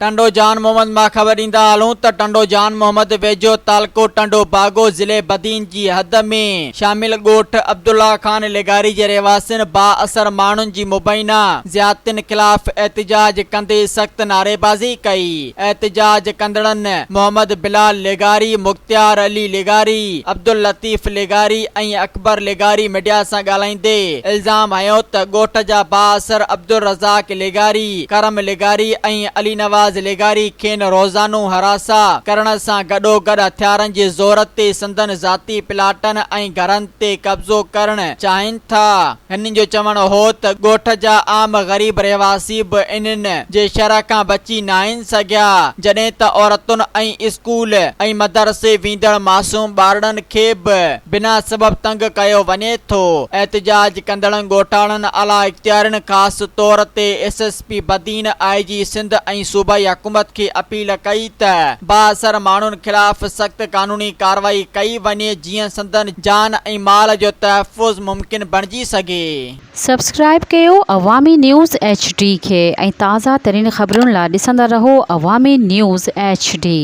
ٽنڊو جان محمد مان خبر ڏيندا هلون ته ٽنڊو جان محمد ويجهو تعلقو ٽنڊو باگو ضلعي بدين جي حد ۾ شامل ڳوٺ عبدالله خان لغاري جي رهواسين بااثر ماڻهن جي مبينا زيادتين خلاف احتجاج ڪندي سخت نعريبازي ڪئي. احتجاج ڪندڙن محمد بلال لغاري، مختيار علي لغاري، عبداللطيف لغاري ۽ اڪبر لغاري ميڊيا سان ڳالهائيندي الزام هنيو ته ڳوٺ جا بااثر عبدالرزاق لغاري، ڪرم لغاري ۽ علي نواز لغاري کين روزانو هراسا ڪرڻ سان گڏوگڏ هٿيارن جي زور تي سندن ذاتي پلاٽن ۽ گهرن تي قبضو ڪرڻ چاهين ٿا. هنن جو چوڻ هو ته ڳوٺ جا عام غريب رهواسي به انهن جي شر کان بچي ناهن سگهيا، جڏهن ته عورتن ۽ اسڪول ۽ مدرسي ويندڙ معصوم ٻارڙن کي به بنا سبب تنگ ڪيو وڃي ٿو. احتجاج ڪندڙن ڳوٺاڻن اعليٰ اختيارين خاص طور تي S S P Badin, I G Sindh ۽ صوبائي حڪومت کي اپيل ڪئي ته بااثر ماڻهن خلاف سخت قانوني ڪارروائي ڪئي وڃي جيئن سندن جان ۽ مال جو تحفظ ممڪن بڻجي سگهي. سبسڪرائيب ڪيو عوامي نيوز ايڇ ڊي کي ۽ تازه ترين خبرن لا ڏسندا رهو عوامي نيوز ايڇ ڊي.